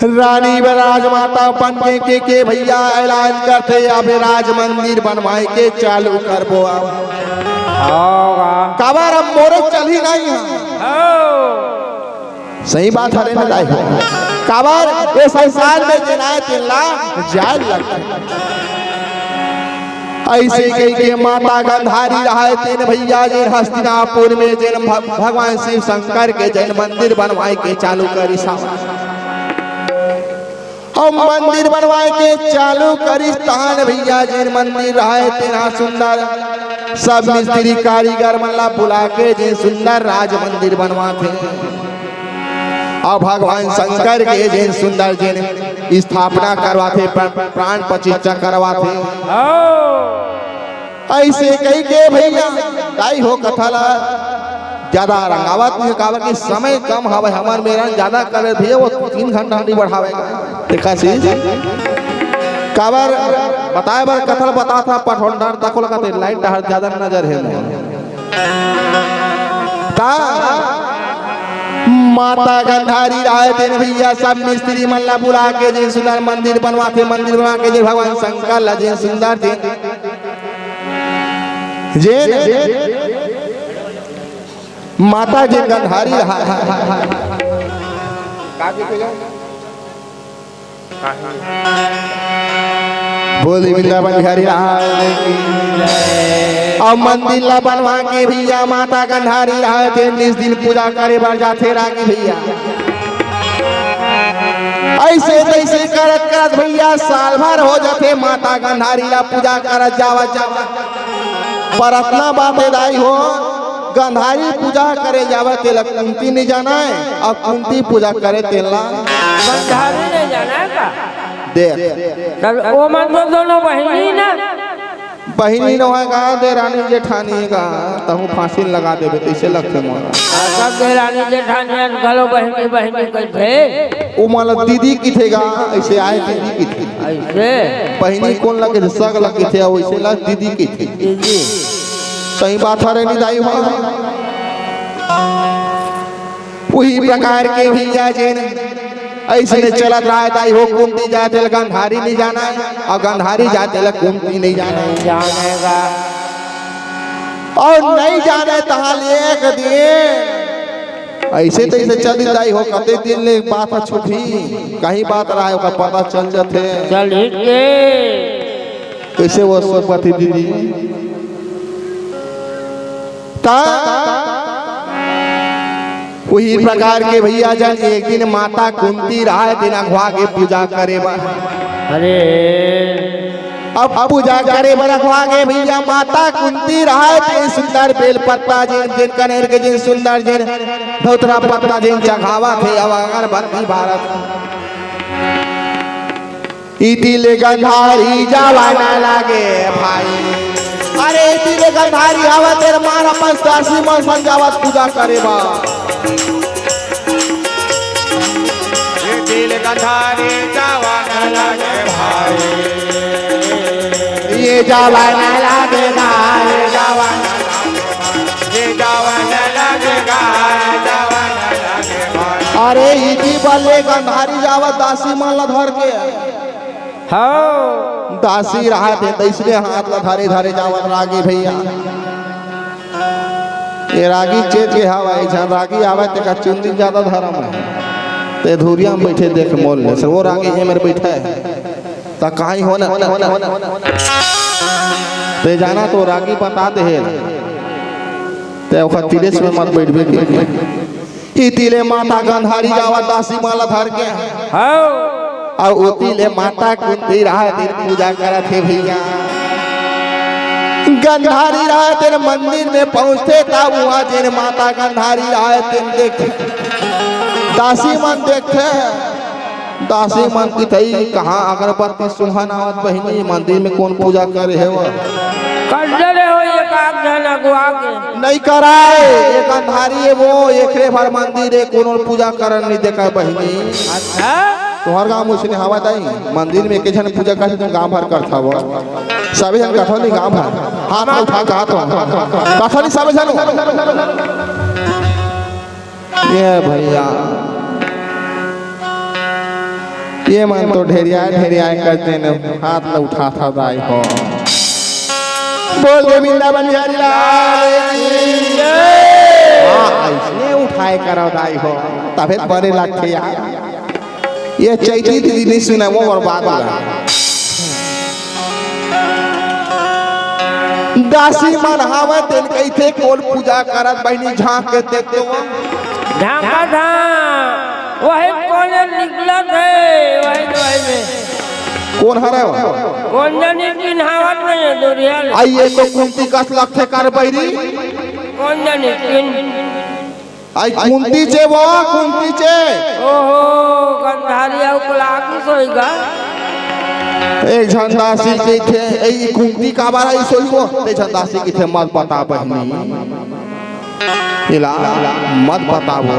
रानी बर राजमाता बन गे कहिके भैया ऐलान करथे, अब राज मंदिर बनवाए के चालू करबो अब। हव गा। काबर अब मोरे चलही नहीं हे। हव। सही बात हरे न दाई हो। काबर ये संसार में जेन आए तेन ला जाए लगथे। अइसे कहिके माता गंधारी हे तेन भैया जेन हस्तिनापुर में जेन भ-, भगवान शिव शंकर के जेन मंदिर बनवाए के चालू करिस। अउ मंदिर बनवाए के चालू करिस तहान भैया जेन मंदिर हे तेन ह सुंदर सब मिस्त्री कारीगर मन ला बुला के जेन सुंदर राज मंदिर बनवाथे। अउ भगवान शंकर के जेन सुंदर जेन स्थापना करवाथे, प्र-, प्राण प्रतिष्ठा करवाथे। अइसे कहिके भैया दाई हो कथा ला ज्यादा रंगावत नहीं, काबर कि समय कम हवय, हमर मेरन ज्यादा करे भैया वो तीन घंटा नहीं बढ़ावे। देखा सी काबर बताए बर कथा ला बताथा पठोंडर तको लगथे लाइट डहर ज्यादा नजर हे मोर। ता माता गंधारी हे तेन भैया सब मिस्त्री मन ला बुला के जेन सुंदर मंदिर बनवाथे, मंदिर बनवा के जेन भगवान शंकर ला जेन सुंदर जेन जेन माता जेन गंधारी हे। बोली वृंदावन बिहारी लाल की जय। अउ मंदिर ला बनवा के भैया माता गंधारी हे तेन तीस दिन पूजा करे बर जाथे रागी भैया। अइसे तइसे करत करत भैया साल भर हो जाथे माता गंधारी ला पूजा करत जावत जावत। पर अतना बात हे दाई हो गंधारी पूजा करे जावय तेला कुंती नइ जानय, अउ कुंती पूजा करे तेला गंधारी नइ जानय का? देख, तब ओमन तो दोनों बहिनी ना। बहिनी नोहय का, देरानी जेठानी का, तहूँ फांसी लगा देबे, तइसे लगथे मोला। सब देरानी जेठानी घलो बहिनी, बहिनी कहिथे। ओमन ला दीदी किथे गा, अइसे आय दीदी किथे। अइसे? बहिनी कोन ला किथे, सग ला किथे, अउ अइसे ला दीदी किथे। दीदी। सही बात हरे नी दाई हो। उही प्रकार के भइया जेन अइसने चलत रहय दाई हो, कुंती जात ले गंधारी नइ जानय, अउ गंधारी जात ले कुंती नइ जानय। नइ जानय गा। अउ नइ जानय तहाँ ले एक दिन अइसे तइसे चल दाई हो, कते दिन ले बात ह छुपही, कहीं बात रहय ओकर पता चल जथे। चल ही के। कइसे वो सुपति दीदी? त उही प्रकार के भइया जन एक दिन माता कुंती रहय तेन अघवा गे पूजा करे बर। अरे। अब पूजा करे बर अघवा गे भइया, माता कुंती रहय तेन सुंदर बेल पत्ता जेन, जेन कनेर के जेन सुंदर जेन धोतरा पत्ता जेन चघावत हे, अउ अगरबत्ती बारत। इति ले गंधारी जावय न लागे भाई। अरे इति ले गंधारी आवत तेर मार अपन दासी मन संग जावत पूजा करे बर। इति ले गंधारी जावय न लागे भाई। ये जावय न लागे भाई, जावय न लागे भाई। ये जावय न लागे भाई, जावय न लागे भाई। अरे इति बल्ले गंधारी जावत दासी मन ला धर के। हव। दासी रहत हे, तइसने हाथ ला धरे धरे जावत रागी भइया। ये रागी चेत के हवय, एक झन रागी आवय, तेकर चुंदी जादा धरम हे। ते धुरिया म बइठे देख मोल ले, से वो रागी ए मेर बइठे हे। त काहीं होना, ते जाना तो रागी बता दे हे। ते ओखर तिरेच में मत बइठबे के। इति ले माता गंधारी जावत दासी मन ला धर के। हव। अउ ओती ले माता कुंती रहय तेन पूजा करत हे भइया। गंधारी रहय तेन मंदिर में पहुंचथे, तब उहाँ जेन माता गंधारी रहय तेन देखथे। दासी मन देखथे। दासी मन किथे, "कहाँ अगरबत्ती सुंघन आवत बहिनी, मंदिर में कोन पूजा करे हे वो?" कर डरे हो एक आध झन अगुवा के। नइ करय, ये गंधारी हे वो, एकरे भर मंदिर हे, कोनो पूजा करन नइ देखय बहिनी। अच्छा। तुंहर गाँव में अइसने हवय दाई, मंदिर में एके झन पूजा करथे, तुम गाँव भर करथव। सबे झन करथव नहीं गाँव भर। हाथ ला उठा के हाथ ला। करथव नहीं सबे झन। ये भइया, ये मन तो ढेरिया ढेरिया कर देने हाथ ला उठात हव दाई हो। बोल दे वृंदावन बिहारी लाल की जय। हाँ, अइसने उठाए करव दाई हो, तभे तो बने लगथे यार। ये चैती दीदी नइ सुनय, वो बर्बाद हो गे। दासी मन हवय तेन कहिथे, "कोन पूजा करत बहिनी, झांक के देख तो।" झांकत हंव, वही कोने निकलत हे, वही, वही में। कोन हरय वो? कोन जनी चिन्हावत नइ हे, दुरिहा ले। अई ये तो कुंती कस लगथे कर बहिरी। कोन जनी चिन्ह आई कुंती चे वो, कुंती चे। ओहो, गंधारी अउ कलाकी सोई गा। एक झन दासी कहिथे, "ए, ई कुंती काबर आई सोई वो?" ते झन दासी कहिथे, "मत बता बहिनी। एला मत बताबो।"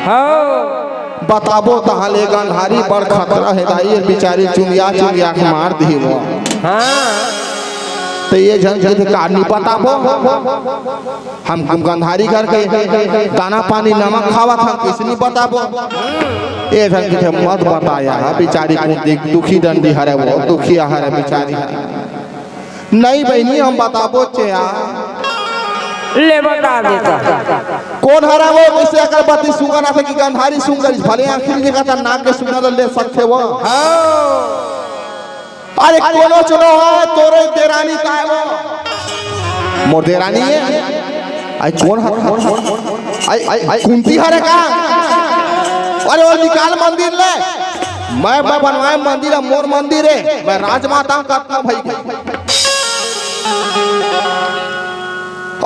हव। बताबो तहाँ ले गंधारी बड़ खतरा हे दाई, ये बिचारी चुंदिया चुंदिया के मार दिही वो। हाँ। ते ये झन कहिथे, "का नी बताबो?" हम, हम गंधारी घर के दाना पानी नमक खावत हन, कइसे नी बताबो? ए झन कहिथे, "मत बताया, बिचारी कुंती दुखी डंडी हरे वो, दुखिया हरे बिचारी।" "नहीं बहिनी, हम बताबो चे आ।" ले बता देता। कोन हरा वो, कइसे अगरबत्ती सूंघत हे कि गंधारी सूंघत हे? भले आखिरी जगह त नाक के सूंघत ले सकथे वो। हाँ। अरे कोनो चुनो हे, तोरे देरानी का हे वो? मोर देरानी हे? आई कोन हर, कोन हर? आई, आई, आई कुंती हरे का? अरे वो निकाल मंदिर ले। मैं, मैं बनवाए मंदिर हे, मोर मंदिर हे। मैं राजमाता हूँ, कतना भई के।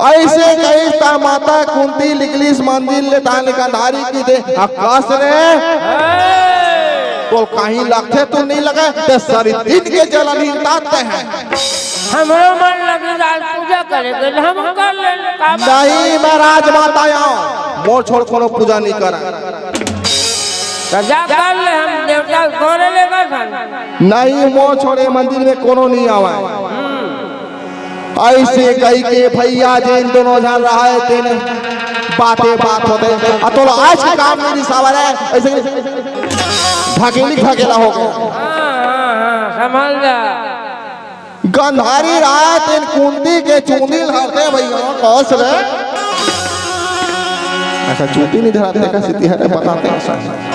अइसे कहिस त माता कुंती निकलिस मंदिर ले, ताने गंधारी कहिथे, "अकस रे, तोल कहीं लगथे त नइ लगे, ते सरी दिन के जलन ही ताते हैं।" हमरो मन लगे आज पूजा करे के, हम कर ले, का बात? नहीं, मैं राजमाता आंव, मोर छोड़ कोनो पूजा नइ करय। त जा कर ले, हम देवता तोरे ले बस हम। नहीं, मोर छोड़ ए मंदिर में कोनो नइ आवय। अइसे कहिके भइया जेन दोनों झन रहय तेन बाते बात होथे। अ तोला आज के काम नइ रिसावय रे, अइसे ढकेली ढकेला हो गे। हाँ, हाँ, हाँ, संभल जा। गंधारी रहय तेन कुंती के चूंदी ल धरथे भइया, कस रे। अच्छा, चूंदी नइ धरथे, का सिती हरे बताते हैं सर।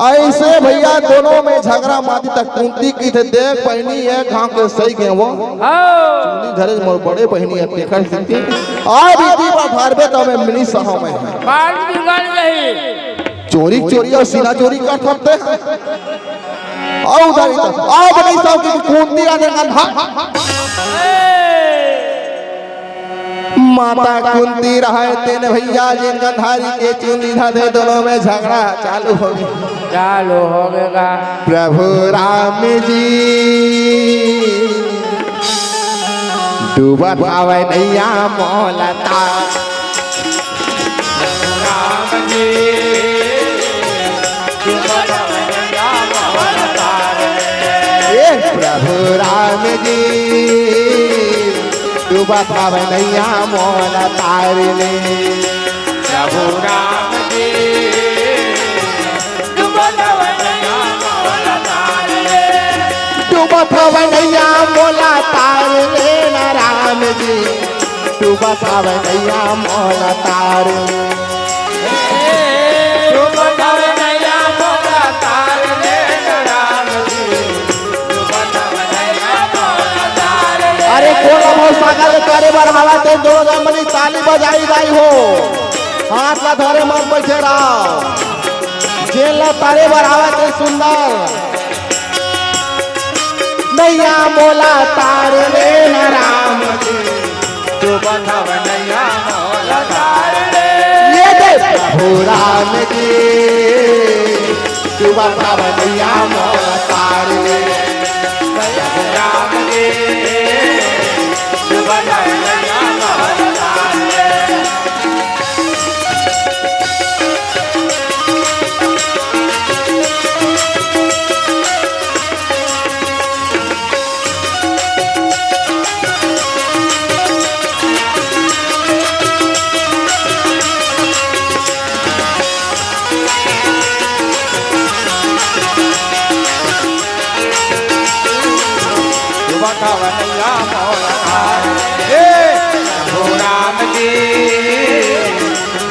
अइसे भइया दोनों में झगरा माती त कुंती कहिथे, "देख बहिनी, एक घांव के सही गेंव वो। हाँ। चूंदी धरे मोर बड़े बहिनी हे, तेकर सेती। अब इती बर धरबे त मैं मिनी सहव मैं।" बात बिगड़ गई। चोरी चोरी अउ सीना चोरी कर सकते हैं। अउ उधर इधर, अब नहीं सब कुछ कुंती आ जाएगा। माता कुंती रहय तेन भइया जेन गंधारी के चूंदी धरे, दोनों में झगरा चालू हो गे। चालू हो गे गा। प्रभु राम जी डूबत हवय नैया मोला तार। राम जी डूबत हवय नैया मोला तार। ए प्रभु राम जी डूबत हवय नैया मोला तार ले। प्रभु राम जी डूबत हवय नैया मोला तार ले। डूबत हवय नैया मोला तार ले ना राम जी। डूबत हवय नैया मोला तार ले। डूबत हवय नैया मोला तार ले ना राम जी। अरे कोन भव सागर ले तारे बर हवय ते दोनों जन मनी ताली बजाई जाई हो। हाथ ला धरे मत बइठे रहो। जेन ला तारे बर हवय ते सुंदर। नैया मोला तार ले ना राम जी। डूबत हवय नैया मोला तार ले। ये दे प्रभु राम जी। डूबत हवय नैया मोला तार ले। प्रभु राम जी।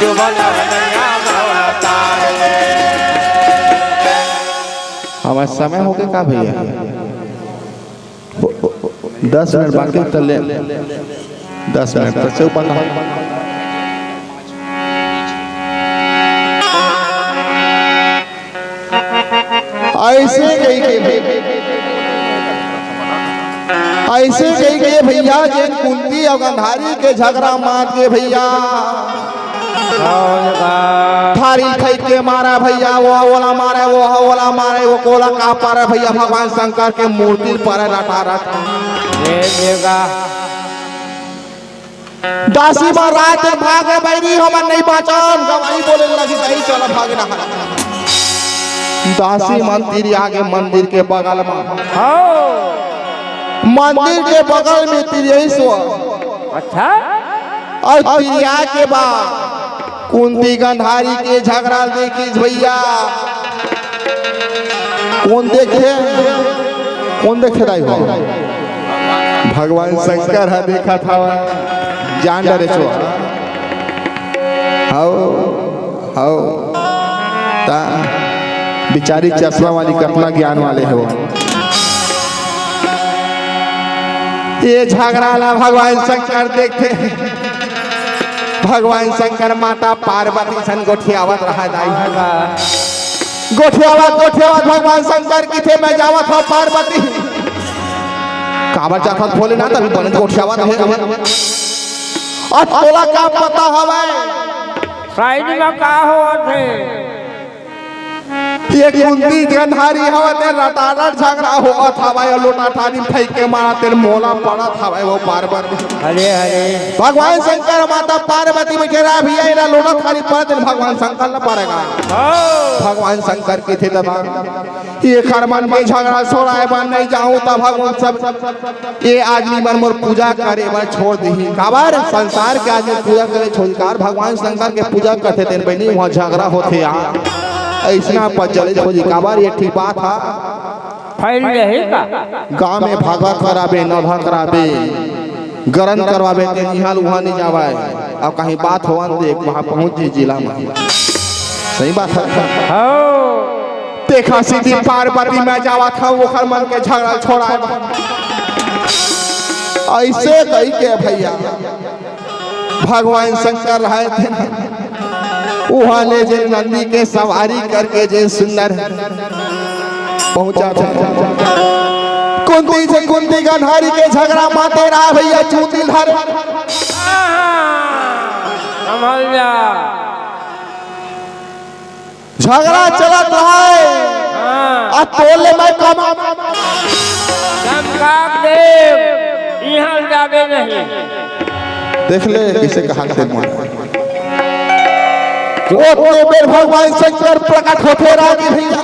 डूबत हवय नैया मोला तार ले। हमर समय हो गे का भइया? दस मिनट बाकी त ले, दस मिनट त चल पाता। अइसे कहिके, अइसे कहिके भइया, जेन कुंती अउ गंधारी के झगरा मात के भइया, थारी खई के मारा भइया, वो ओला मारे, वो ओला मारे, वो कोला का पारे भइया, भगवान शंकर के मूर्ति पारे रटा रटा। दासी मन रात दिन भागे, "बैरी हमन नइ बाँचन," गवाही बोले लगी, "नहीं चल भागना है।" दासी मन तिरिया गे मंदिर के बगल में। हाँ। मंदिर के बगल में तिरिया ही सो। अच्छा। अउ तिरिया के बाद कुंती गंधारी के झगरा देखिस भइया। कोन देखे? कोन देखे दाई हो? भगवान शंकर ह देखत हवय। जान डरे छो। हव, हव। ता बिचारी चश्मा वाली कतना ज्ञान वाले हे वो। ये झगरा ला भगवान शंकर देखथे। भगवान शंकर माता पार्वती सन गोठियावत रहा दाई। गोठियावत, गोठियावत भगवान शंकर कहिथे, "मैं जावत हंव पार्वती।" "काबर जात हस भोलेनाथ, अभी बने गोठियावत हे।" अब तोला का पता हवय? साइड में का होवत हे? ये कुंती गंधारी हवय, ते रटारट झगड़ा होवत हवय, अउ लोटा थारी फेंक के मारत हे, मोला पड़त हवय वो पार्वती। अरे, अरे। भगवान शंकर, माता पार्वती बइठे रहा भैया, एला लोटा थारी पड़त हे, भगवान शंकर ला पड़ेगा। हाँ। भगवान शंकर कहिथे, दादा, ये खरमन के झगड़ा छोड़ाए बर नहीं जाऊं, तब भगवान सब ये आदमी मन मोर पूजा करे बर छोड़ दिही। काबर? संसार के आदमी पूजा करे छोड़, काबर भगवान शंकर के पूजा करथे तेन बहिनी, वहाँ झगड़ा होथे यार। अइसना पर चले छोड़, काबर ये ठीक बात हा? फैल जाही का? गाँव में भागा कराबे, नौधा कराबे, गरन करवाबे, तेन इहाँ उहाँ नहीं जावय। अब कहीं बात होवन दे, वहाँ पहुँच जी जिला में। सही बात है। हाँ। देखा सीधी पार्वती मैं जावत हूँ, ओखर मन के झगड़ा छोड़ाए बर। अइसे कहि के भैया भगवान शंकर रहे थे ना, उहाँ ले जे नंदी के सवारी करके जे सुंदर पहुँचा थे। कुंती से कुंती गंधारी के झगड़ा माते रहा भैया चूंटी धर। संभल जा। झगड़ा चलत रहे। हाँ। आ तोले मैं कम। चमकाक देव, इहाँ जाबे नहीं। देख ले, किसे कहा थे मन। ओतने बेर भगवान शंकर प्रकट होथे रागी भैया।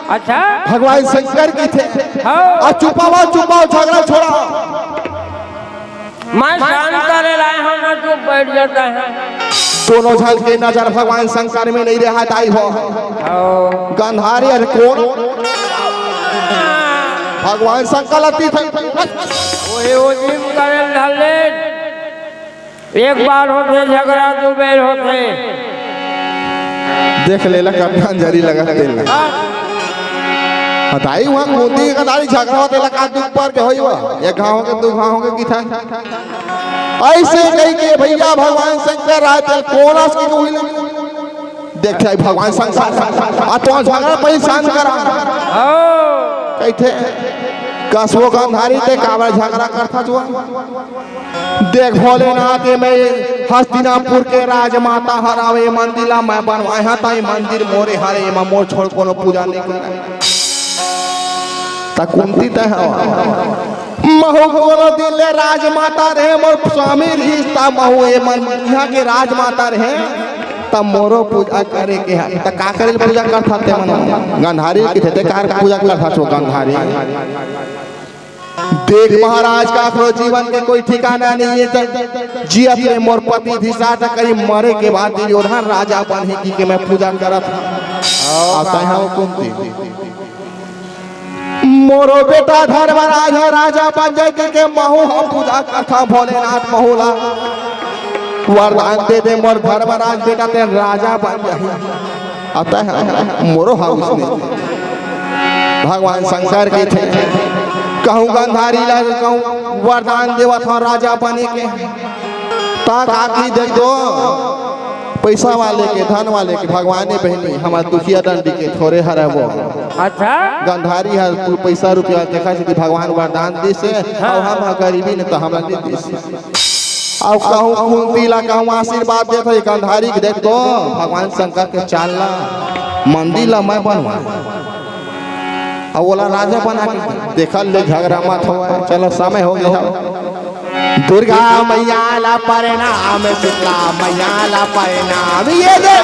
अच्छा। भगवान शंकर कहिथे। हाँ। आ चुपावा, चुपावा, झगड़ा छोड़ा। मैं शांत करे लाए हूँ ना, चुप बैठ जाता है। दोनों झन के नजर भगवान शंकर में नहीं रहा, दाई हो। हाँ। गंधारी अरे कोन? भगवान शंकर अतीत है। ओहे, ओ जिम करे ढले। एक बार होथे झगड़ा, दू बेर होथे। देख लेला, कतना जरी लगत तेला। हाँ। बताई, वहाँ कुंती के गंधारी झगड़ा होथे, तेला का दुख पर के होई बा? एक घाव के, दू घाव के किथा। अइसे कहि के भैया भगवान शंकर राय तेल कोलस के कोई देख जाए भगवान शंकर। आ तो झगड़ा परेशान करा। हाँ। कहिथे, कसो गंधारी ते काबर झगड़ा करथा जुआ? देख भोलेनाथ, ये मैं हस्तिनापुर के राजमाता हरावे मंदिर ला मैं बनवाए हा, ताई मंदिर मोरे हरे, एमा मोर छोड़ कोनो पूजा नहीं करे। त कुंती तय हवा। महू कोनो दिन ले राजमाता रहे, मोर स्वामी रिहिस, त महू ए मन इहाँ के राजमाता रहे, त मोरो पूजा करे के है। त का करे पूजा करथा ते मन? गंधारी के थे, ते कार पूजा करथा छो गंधारी। देख महाराज, काकरो जीवन के कोई ठिकाना नहीं है, त जियत ले मोर पति धिसा त कहीं मरे के बाद दुर्योधन राजा बनही की के मैं पूजा करत हूँ। आता है वो कुंती। मोरो बेटा धर्मराज ह, राजा बन जाए के, के महू हम पूजा करथा भोलेनाथ महू ला वरदान दे दे, मोर धर्मराज बेटा ते राजा बन जाही। आता है मोरो हाउस में भगवान शंकर कहिथे, कहूँ गंधारी ला कहूँ वरदान देवत हूँ राजा बने के, ता काकी दे दो। पैसा वाले के, धन वाले के भगवान ने बहिनी, हमर दुखिया डंडी के थोरे हरे वो। अच्छा। गंधारी हर तू पैसा रुपया देखा से कि भगवान वरदान दिस हे, हाँ। अउ हम ह गरीबी ने तो हमरा नहीं दिस। अउ कहूँ कुंती ला कहूँ आशीर्वाद देत हे गंधारी के, देख तो भगवान शंकर के चाल ला, मंदिर ला मैं बनवा। अउ ओला राजा बना के देखल ले झगड़ा मत होवय। चलो समय हो गया। दुर्गा मैया ला प्रणाम, शीतला मैया ला प्रणाम। ये दे।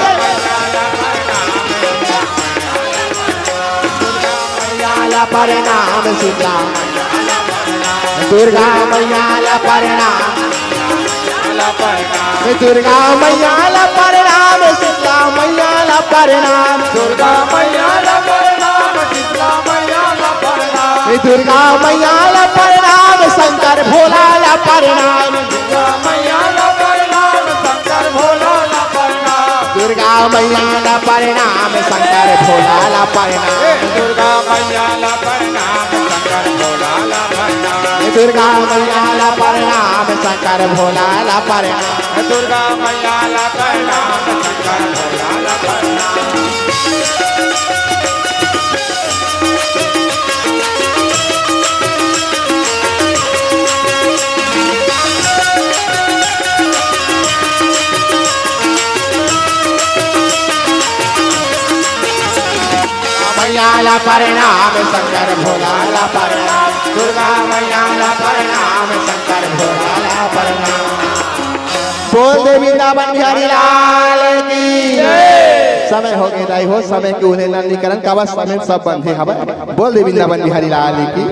मैया ला प्रणाम, शीतला। दुर्गा मैया ला प्रणाम। दुर्गा मैया ला प्रणाम, शीतला मैया ला प्रणाम। दुर्गा मैया ला प्रणाम, शीतला मैया ला प्रणाम। दुर्गा मैया ला प्रणाम, शंकर भोला ला प्रणाम। दुर्गा मैया ला प्रणाम, शंकर भोला ला प्रणाम। दुर्गा मैया ला प्रणाम, शंकर भोला ला प्रणाम। दुर्गा मैया ला प्रणाम, शंकर भोला ला प्रणाम। दुर्गा मैया ला प्रणाम, शंकर भोला ला प्रणाम। दुर्गा मैया ला प्रणाम, शंकर भोला ला प्रणाम। ला प्रणाम शंकर भोला ला प्रणाम, दुर्गा मैया ला प्रणाम शंकर भोला ला प्रणाम। बोल दे वृंदावन बिहारी लाल की। समय हो गए दाई हो, समय के उल्लंघन नहीं करन, काबर समय सब बंधे हवय। बोल दे वृंदावन बिहारी लाल की।